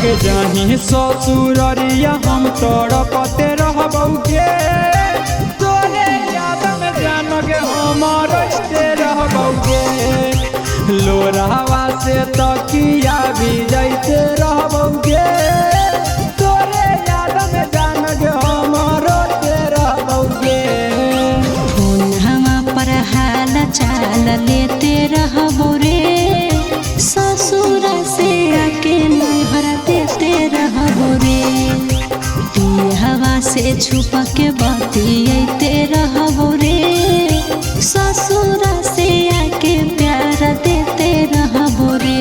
अगे जाही ससुररिया हम तड़पते रहबौगे, तोरे याद में जान गे हम रोते रहबौगे। लोरावा से तकिया भी जाते रहबौगे, तोरे याद में जान गे हम रोते रहबौगे। फोनवा पर हाल चाल लेते रहबो रे, ससुर से आके नैहर देते रहबो रे। पियहवा से छुप के बतियाते रहबो रे, ससुर से आके प्यार देते रहबो रे।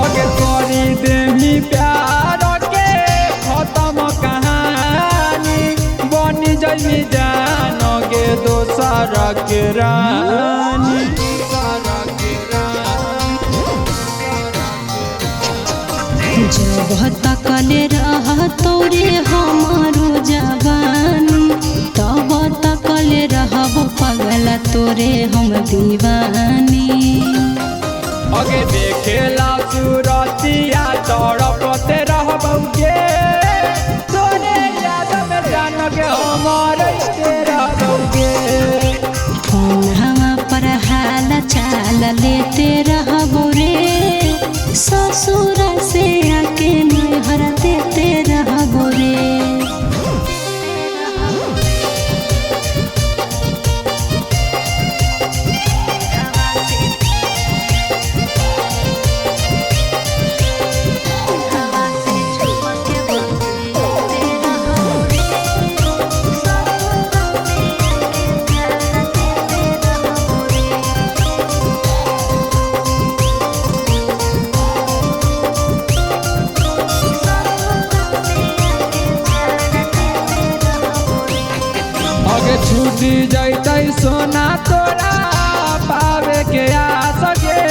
अगे करी देमी प्यार के खत्म कहानी, बनी जइमी जान गे दोसर के रानी। जब तकले रह तोरे हमारो जवानी, तब तकले रहबो पगला तोरे हम दीवानी। अगे देखेला सूरतिया तड़पते रहबौगे, तोरे याद में जान गे हम रोते रहबौगे। फोनवा पर हाल चाल लेते रहबो रे, ससुर से आके नैहर देते रहबो रे। अगे छूटी जैतै सोना तोरा पावे के आस गे,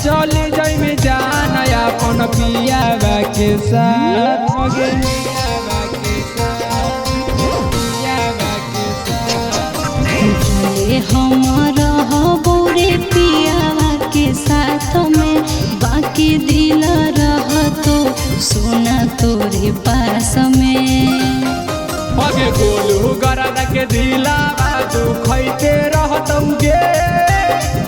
चली जइमी जान अपन पियावा के साथ गे। भले हम रहबो रे पियावा के साथ में, बाकी दिल रहतो सोना तोरे पास में। अगे गोलू गरद के दिलावा दुखैते रहतौ गे,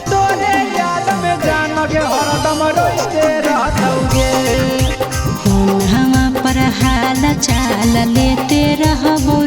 तोरे याद में जान गे हरदम रोते रहतौ गे। फोनवा पर हाल चाल लेते रहबो